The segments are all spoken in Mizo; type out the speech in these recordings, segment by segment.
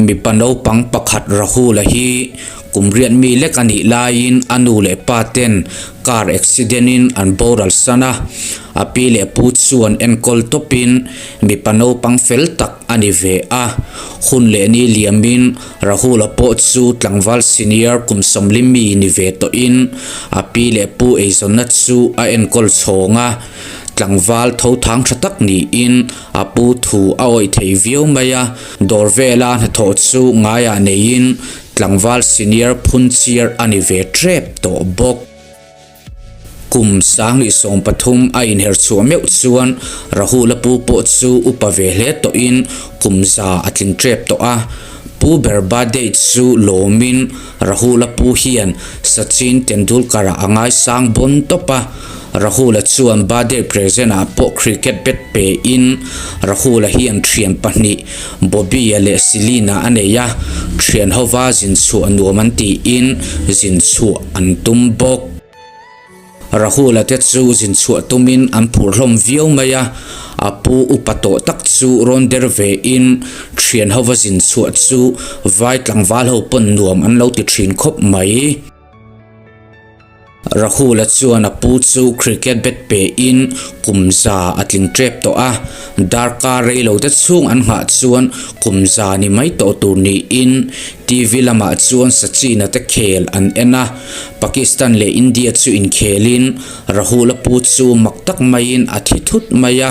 Mipa naupang pakhat Rahul-a hi kum riat mi lek a nih laiin a nu leh pa ten car accident in an boral san a, a pi leh pu chuan enkawl tawpin mipa naupang fel tak a ni ve a. Hun leh ni liamin Rahul-a pawh chu tlangval senior kum sawmli mi ni ve tawhin a pi leh pu eizawnna chu a enkawl chhawng a, tlangval tho thang tha tak niin A pu thu a awih thei viau mai a, dawr vela hnathawh chu ngaiah neiin tlangval senior phun chiar a ni ve tep tawh bawk. Kum 2013 a inher chhuah meuh chuan Rahul-a pu pawh chu upa ve hle tawhin kum za a tling tep tawh a. Pu ber birthday chu lawmin Rahul-a pu hian Sachin Tendulkar-a a ngaisang bawn tawp a. Rahul-a chuan birthday present-ah pawh cricket bat pein Rahul-a hian thian pahnih Bobby-a leh Selina a nei a, thian hova zin chhuah nuam an tiin zin chhuah an tum bawk. Rahul-a te chu zin chhuah tumin an phur hlawm viau mai a, a pu upa tawh tak chu rawn der vein thian hova zin chhuah chu vai tlangval ho pawn nuam an lo ti thin khawp mai. Rahul-a chuan a pu chu cricket bat pein kum za a tling tep tawh a, darkar rei lo te chhung an nghah chuan kum za ni mai tawh tur niin TV lamah chuan Sachin-a te khel an en a, Pakistan leh India chu inkhelin Rahul-a pu chu mak tak maiin a thi thut mai a,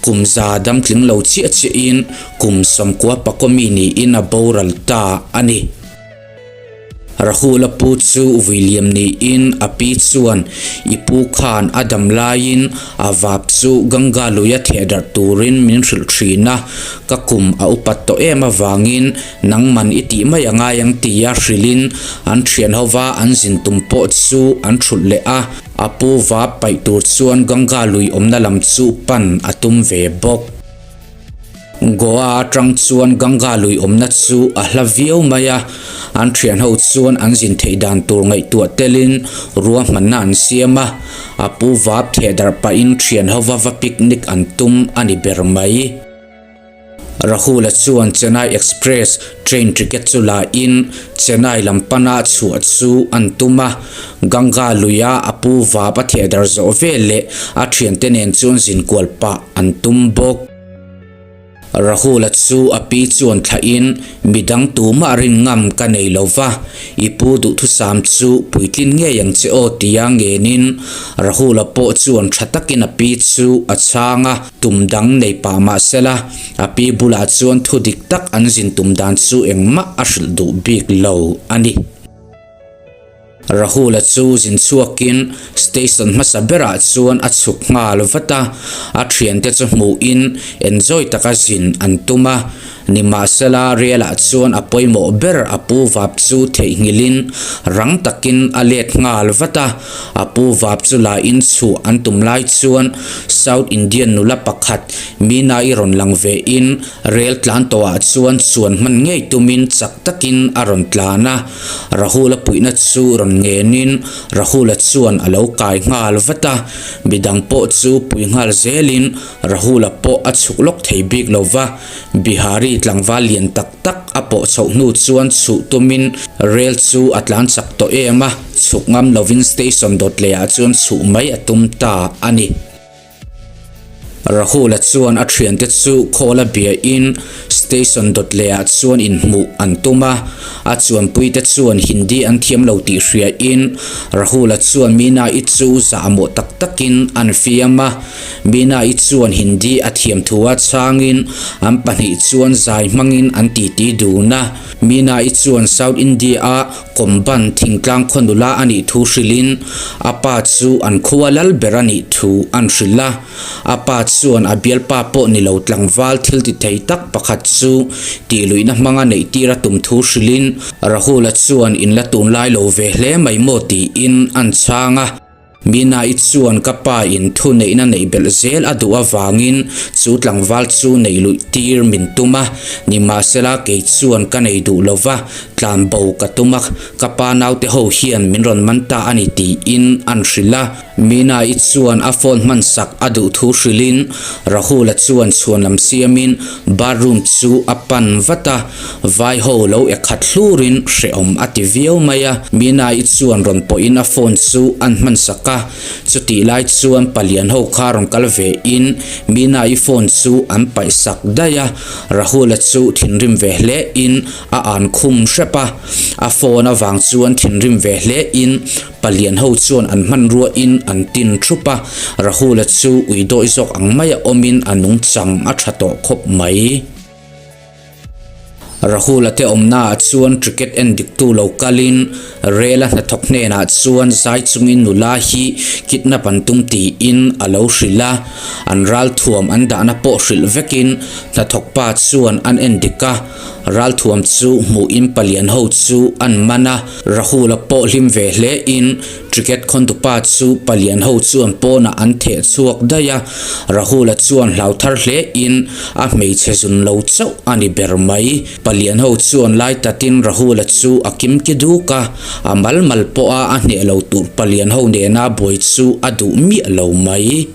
kum za dam tling lo chiah chiahin kum 90 pakawmi niin a boral ta a ni. Rahul-a pu chu vui liam niin a pi chuan i pu khan a dam laiin a vap chu Ganga luia theh darh turin min hrilh thin a, ka kum a upat tawh em avangin nangman i tih mai a ngai ang tia hrilhin an thian hova an zin tum pawh chu an thulh leh a, a pu vap paih tur chuan Ganga lui awmna lam chu pan a tum ve bawk. Goa atang chuan Ganga lui awmna chu a hla viau mai a, an thian ho chuan an zin theih dan tur ngaihtuah telin ruahmanna an siam a, a pu vap theh darh pahin thian hova va picnic an tum a ni ber mai. Rahul-a chuan Chennai Express train ticket chu la in Chennai lam pana chhuah chu an tum a, Ganga luia a pu vap a theh darh zawh veleh a thiante nen chuan zin kual pah an tum bawk. Rahul-a chu a pi chuan thlahin, Midang tumah rin ngam ka nei lo va, i pu duhthusam chu puitlin ngei ang che aw tia ngenin Rahul-a pawh chuan tha takin a pi chu a chhang a, tum dang nei pah mah sela, a pi bulah chuan thu dik tak an zin tum dan chu engmah a hrilh duh bik lo a ni. Rahul-a chu zin chhuakin station hmasa berah chuan a chhuk nghal vat a, a thiante chu hmuhin enjoy taka zin an tum a. Nimahsela Rial-ah chuan a pawimawh ber a pu vap chu theihnghilhin rang takin a let nghal vat a, a pu vap chu lain chhuah an tum lai chuan South Indian nula pakhat Meena-i rawn lang vein rel tlan tawhah chuan chuan hman ngei tumin chak takin a rawn tlan a. Rahul-a puihna chu rawn ngenin Rahul-a chuan a lo kai nghal vat a, midang pawh chu pui nghal zelin Rahul-a pawh a chhuk lawk thei bik lo va, Bihari tlangval lian tak tak a pawh chhoh hnu chuan chhuh tumin rel chu a tlan chak tawh em a, chhuk ngam lovin station dawt lehah chuan chhuh mai a tum ta a ni. Rahul-a chuan a thiante chu khawl a biain station dawt lehah chuan inhmuh an tum a, a chuanpuite chuan Hindi an thiam lo tih hriain Rahul-a chuan Meena-i chu zahmawh tak takin an fiam a, Meena-i chuan Hindi a thiam thu a chhangin an pahnih chuan zai hmangin an titi dun a, Meena-i chuan South India-a Kawmban thingtlang khaw nula a nih thu hrilhin a pa chu an khua lal ber a nih thu an hrilh a. A pa chuan a bialpa pawh ni lo tlangval thil ti thei tak pakhat chu tihluihna hmanga neih tir a tum thu hrilhin Rahul-a chuan in la tunlai lo ve hle mai maw tiin an chhang a. Mina-i chuan ka pa in thuneihna neih belh zel a duh avangin chu tlangval chu neih luih tir min tum a, nimahsela kei chuan ka nei duh lo va, tlan bo ka tum a, ka pa naute ho hian min rawn man ta a ni tiin an hrilh a. Mina-i chuan a phone hman sak a duh thu hrilhin Rahul-a chuan chhuan lam siamin bathroom chu a pan vat a, Vai ho lo e khat hlurin hrehawm a ti viau mai a, Mina-i chuan rawn pawhin a phone chu an hman sak a, chutih lai chuan palian ho kha rawn kal ve in Mina-i phone chu an paih sak daih a, Rahul-a chu thinrim ve hle in a an khum hrep a, a phone avang chuan thinrim ve hle in palian ho chuan an hmanrua in an tin thup a, Rahul-a chu ui dawi zawk ang maia awmin a nungchang a tha tawh khawp mai. Rahul-a te awmnaah chuan cricket en diktu lo kalin Rel-a hnathawk hnenah chuan zai chungin nula hi kidnap an tum tiin a lo hrilh a, an ralthuam an dahna pawh hrilh vekin hnathawk pa chuan an en dik a, ralthuam chu hmuhin palian ho chu an man a, Rahul-a pawh hlim ve hle in Cricket khawntupa chu palian ho chuan pawnah an theh chhuak daih a, Rahul-a chuan hlau thar hle in a hmeichhe zun lo chauh a ni ber mai. Palian ho chuan lai tatin Rahul-a chu a kim ki duk a, a mal mal pawha a hneh lo tur palian ho nena buai chu a duh miah lo mai.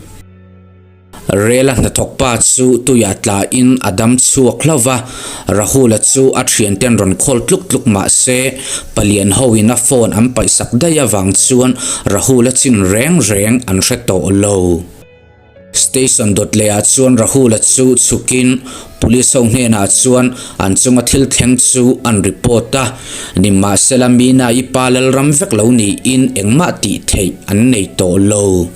Rela hnathawk pa chu tuiah tlain a dam chhuak hlauh va, Rahul-a chu a thianten rawn khawl tluk tluk mah se, palian hoin a phone an paihsak daih avang chuan Rahul-a chin reng reng an hre tawh lo. Station dawt lehah chuan Rahul-a chu chhukin Police ho hnenah chuan an chunga thil thleng chu an report a, nimahsela Meena-i pa lalram vek lo niin engmah tih theih an nei tawh lo.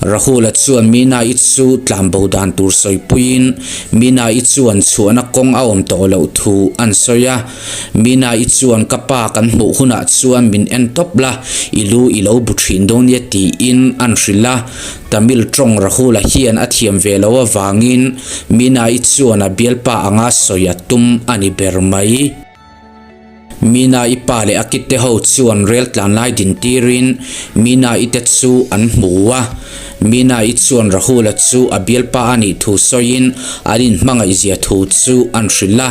Rahul-a chuan Meena-i chu tlanbo dan tur sawipuiin Meena-i chuan chhuahna kawng a awm tawh loh thu an sawi a. Meena-i chuan ka pa kan hmuh hunah chuan min en tawp la, i lu i lo bu thin dawn nia tiin an hrilh a. Tamil tawng Rahul-a hian a thiam ve lo avangin Meena-i chuan a bialpa anga sawi a tum a ni ber mai. Mina-i pa leh a kite ho chuan rel tlan lai din tirin Mina-i te chu an hmu a. Mina-i chuan Rahul-a chu a bialpa a nih thu sawiin an inhmangaihzia thu chu an hrilh a.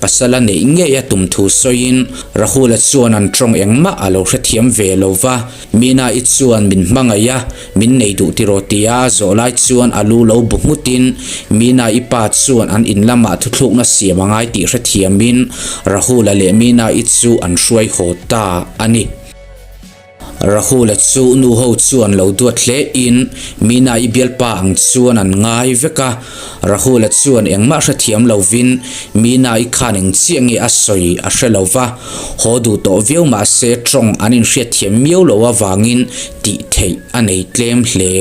Pasal a neih ngei a tum thu sawiin Rahul-a chuan an tawng engmah a lo hrethiam ve lo va. Mina-i chuan min hmangaih a, min nei duh tiraw tia a zawh lai chuan a lu lo bu nghutin Mina-i pa chuan an in lamah thuthlukna siam a ngai tih hrethiamin Rahul-a leh Mina-i chu an hruai haw ta a ni. Rahul-a chu nu ho chuan lo duat hle in Mina-i bialpa ang chuan an ngai vek a, Rahul-a chuan engmah hrethiam lovin Meena-i khan eng chiah nge a sawi a hre lo va, haw duh tawh viau mah se tawng an inhriatthiam miau lo avangin tih theih a nei tlem hle.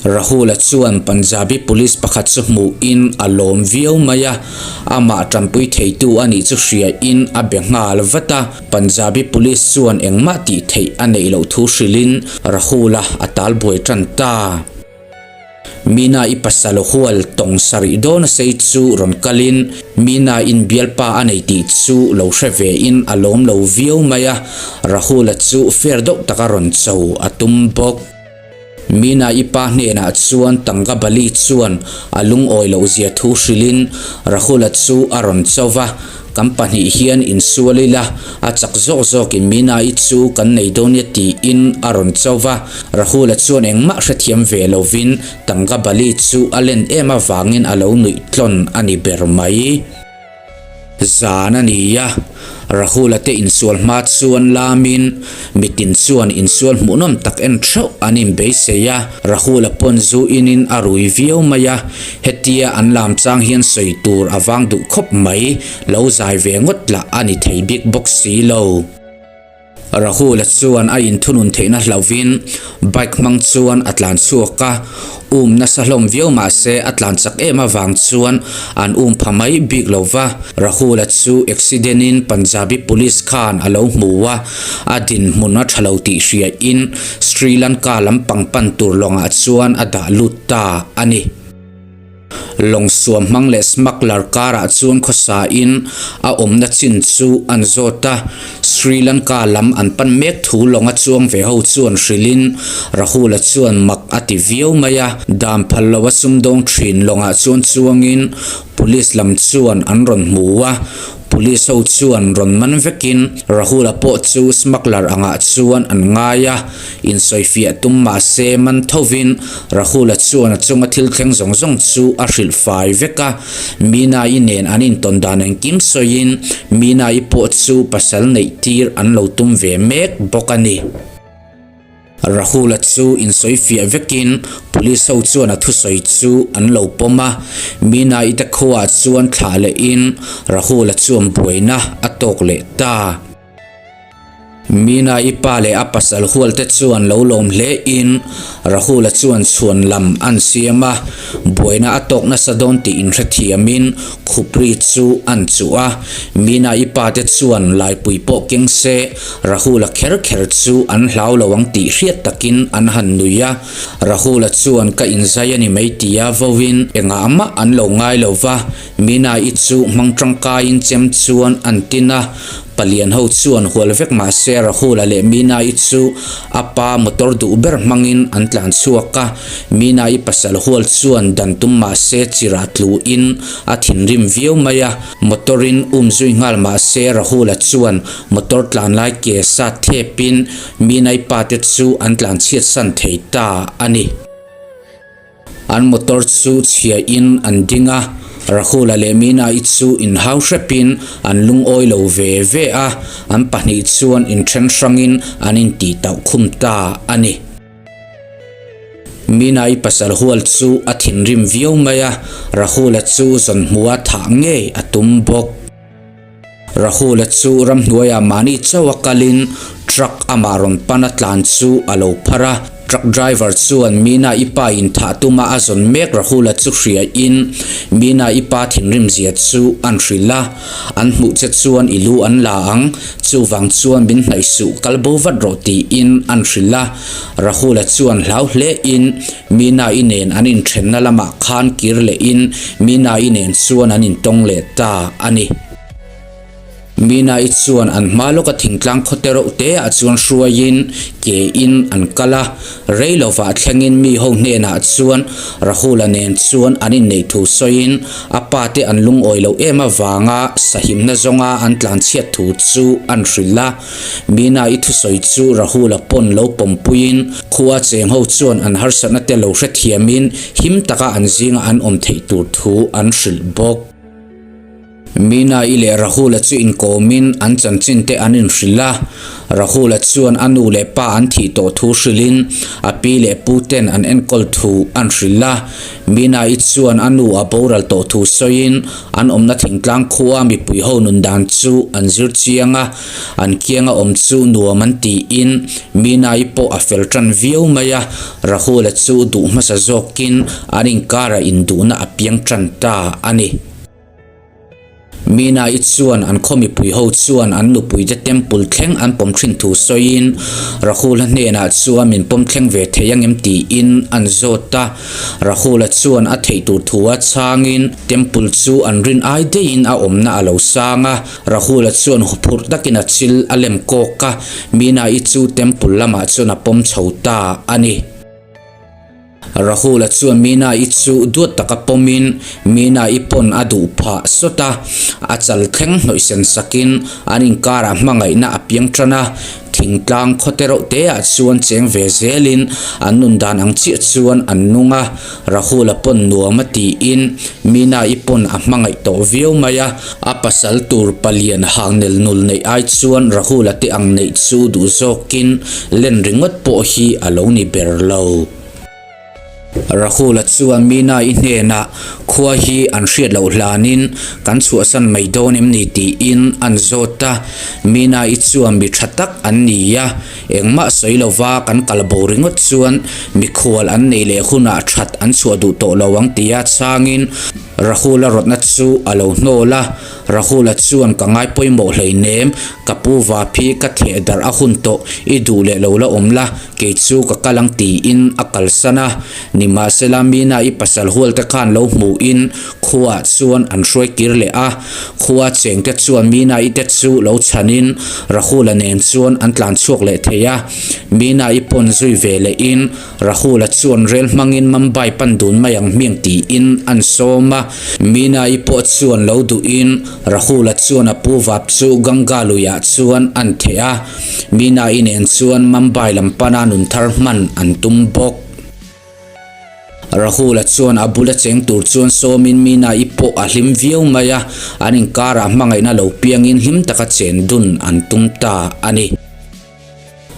Rahul-a chuan Punjabi police pakhat chu hmuhin a lawm viau mai a, amah tanpui theitu a nih chu hriain a be nghal vat a. Punjabi police chuan engmah tih theih a neih loh thu hrilhin Rahul-a a talbuai tan ta. Mina i pasal hual tawng sarih dawn a sei chu rawn kalin Mina in bialpa a nei tih chu lo hre ve in a lawm lo viau mai a, Rahul-a chu fair deuh taka rawn cho a tum bawk. Mina i pa hnenah chuan Tanga Bali chuan a lungawi loh zia thu hrilhin Rahul-a chu a rawn cho va, Kan pahnih hian insual ila, a chak zawk zawkin Mina-i chu kan nei dawn nia tiin a rawn cho va. Rahul-a chuan engmah hrethiam ve lovin Tanga Bali chu a len em avangin a lo nuih tlawn a ni ber mai. Zan a ni a, Rahul-a te insual hma chuan lamin mitin chuan insual hmuhnawm tak en theuh an inbeisei a. Rahul-a pawn zu inin a rui viau mai a, Hetia an lam chang hian sawi tur a vang duh khawp mai, lo zai ve ngawt lah a ni thei bik bawk si lo. Rahul-a chuan a inthunun theihna hlauhin bike hmang chuan a tlan chhuak a, um nasa hlawm viau mah se a tlan chak em avang chuan an um pha mai bik lo va. Rahul-a chu accident in Punjabi police khan a lo hmu a, a dinhmun a tha lo tih hriain Sri Lanka lampang pan tur lawngah chuan a dah lut ta a ni. Lawng suam hmang leh smuggler karah chuan khawsa in a awmna chin chu an zawt a, Sri Lanka lam an pan mek thu lawnga chuang ve ho chuan hrilhin Rahul-a chuan mak a ti viau mai a, dan phal lo a sumdawng thin lawngah chuan chuangin Police lam chuan an rawn hmu a, Police ho chuan rawn man vekin Rahul-a pawh chu smuggler angah chuan an ngai a, insawifiah tum mah se man thovin Rahul-a chuan a chunga thil thleng zawng zawng chu a hrilh fai vek a, Meena-i nen an intawn dan engkim sawiin Meena-i pawh chu pasal neih tir an lo tum ve mek bawk a ni. Rahul-a chu insawifiah vekin Police ho chuan a thusawi chu an lo pawm a, Meena-i te khuaah chuan thlah lehin Rahul-a chuan buaina a tawk leh ta. Meena-i pa leh a pasal hual te chuan lo lawm hlein Rahul-a chuan chhuan lam an siam a, buaina a tawk nasa dawn tih inhrethiamin Khupri chu an chuh a, Meena-i pa te chuan laipui pawh keng se Rahul-a kher kher chu an hlau lo ang tih hriat takin an han nui a, Rahul-a chuan ka inzai a ni mai tia vawin engah mah an lo ngai lo va, Meena-i chu hmang tangkaiin chem chuan an tin a, palian ho chuan hual vek mah se Rahul-a leh Meena-i chu a pa motor duh ber hmangin an tlan chhuak a, Meena-i pasal hual chuan dan tum mah se chirah tluin a thinrim viau mai a, motor-in um zui nghal mah se Rahul-a chuan Motor tlan lai ke sat thepin Minai pa te chu an tlan chhiat san thei ta a ni. An motor chu chhia in an ding a, Rahula leh Mina-i chu inhau hrepin an lungawi lo ve ve a, an pahnih chuan inthen hrangin an intih tauh khum ta a ni. Mina-i pasal hual chu a thinrim viau mai a, Rahula chu zawnhmua thah ngei a tum bawk. Rahul-a chu ramhnuaiah mahni chauh a kalin truck amah rawn pan a tlan chu a lo phar a. Truck driver chuan Meena i pa in thah tuma a zawn mek Rahul-a chu hriain Meena i pa thinrim zia chu an hrilh a. An hmuh che chuan i lu an la ang, chuvang chuan min hnaih suh kal bo vat rawh tiin an hrilh a. Rahul-a chuan hlau hlein Meena-i nen an inthenna lamah khan kir lehin Meena-i nen chuan an intawng leh ta a ni. Meena-i chuan an hma lawka thingtlang khaw te reuh teah chuan hruaiin ke-in an kal a, rei lovah thlengin mi ho hnenah chuan Rahul-a nen chuan an inneih thu sawiin a pa te an lungawi loh em avanga sahimna zawnga an tlanchhiat thu chu an hrilh a. Meena i thusawi chu Rahul-a pawn lo pawmpuiin khua cheng ho chuan an harsatna te lo hrethiamin him taka an zinga an awm theih tur thu an hrilh bawk. Meena-i leh Rahul-a chu inkawmin an chanchin te an inhrilh a, Rahul-a chuan a nu leh pa an thih tawh thu hrilhin a pi leh pu ten an enkawl thu an hrilh a. Meena-i chuan a nu a boral tawh thu sawiin an awmna thingtlang khua mipui ho nun dan chu an zir chiang a. An kianga awm chu nuam an tiin Meena-i pawh a fel tan viau mai a, Rahul-a chu duh hmasa zawkin an inkarah induhna a piang tan ta a ni. Meena-i chuan an khaw mipui ho chuan an nupuite temple thleng an pawm thin thu sawiin Rahul-a hnenah chuan min pawm thleng ve thei angem tiin an zawt a. Rahul-a chuan a theih tur thu a chhangin temple chu an rin ai deihin a awmna a lo sang a. Rahul-a chuan huphurh takin a chil a lem kawk a, Meena-i chu temple lamah chuan a pawm chho ta a ni. Rahul-a chuan Meena-i chu duat taka pawmin Meena-i pawn a duh phah sawt a, a chal thleng hnawih sen sakin an inkarah hmangaihna a piang tan a, thingtlang khaw te reuh te ah chuan cheng ve zelin an nun dan ang chiah chuan an nung a, Rahul-a pawn nuam a tiin Meena-i pawn a hmangaih tawh viau mai a, a pasal tur palian hang nel nul neih ai chuan Rahul-a te ang neih chu duh zawkin len ringawt pawh hi a lo ni ber lo. Rahul-a chuan Meena-i hnenah khua hi an hriat loh hlanin kan chhuahsan mai dawn em ni tiin an zawt a, Meena-i chuan mi tha tak an ni a, engmah sawi lova kan kal bo ringawt chuan mikhual an nei leh hunah that an chhuah duh tawh lo ang tia chhangin Rahul-a rawtna chu a lo hnawl a, Rahul-a chuan ka ngai pawimawh hleinem, ka pu vaphi ka theh darh a hun tawh, i duh leh lo la awm la, kei chu ka kal ang tiin a kalsan a. Nimahsela Mina-i pasal hual te khan lo hmuhin khuaah chuan an hruai kir leh a. Khua chengte chuan Mina-i te chu lo chhanin Rahul-a nen chuan an tlan chhuak leh thei a. Mina-i pawn zui ve lehin Rahul-a chuan rel hmangin Mumbai pan dun mai ang hmiang tiin an sawm a. Mina-i pawh chuan lo duhin Rahul-a chuan a pu vap chu Ganga luiah chuan an theh a. Mina-i nen chuan Mumbai lam pana nun thar hman an tum bawk. Rahul-a chuan a bula cheng tur chuan sawmin Mina-i pawh a hlim viau mai a, an inkarah hmangaihna lo piangin hlim taka chen dun an tum ta a ni.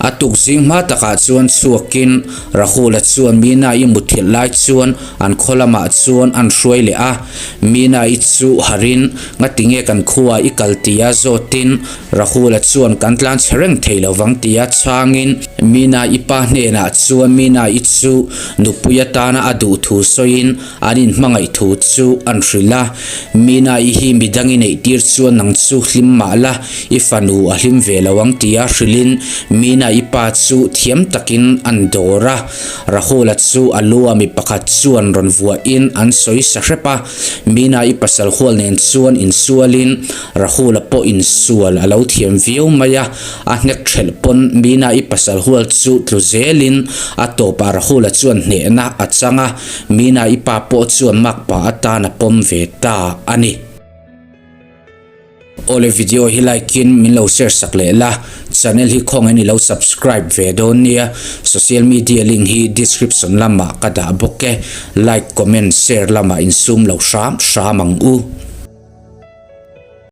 A tuk zing hma takah chuan chhuakin Rahul-a chuan Mina-i muthilh lai chuan an khaw lamah chuan an hruai leh a. Mina-i chu harin, Ngatinge kan khuaa i kal tia zawtin Rahul-a chuan kan tlan chhe reng thei lo vang tia chhangin Mina-i pa hnenah chuan Mina-i chu nupui atana a duh thu sawiin An inhmangaih thu chu an hrilh a, Mina i hi midang i neih tir chuan nang chu hlim mah la, i fanu a hlim ve lo ang tia hrilhin Mina i pa chu thiam takin an dawr a. Rahula chu a lu a mi pakhat chuan rawn vuahin an sawi sa hrep a, Mina i pasal hual nen chuan insualin Rahula pawh insual a lo thiam viau mai a, A hnek ṭhelh pawn Mina i pasal hual chu tlu zelin a tawpah Rahula chuan hnehna a chang a, Mina i pa pawh chuan makpa atan a pawm ve ta a ni. Awle video hi like in min lo share sak leh la, channel hi khawngin i lo subscribe ve dawn nia, social media link hi description lamah ka dah bawk e, like comment share lamah insum lo hram hram ang u.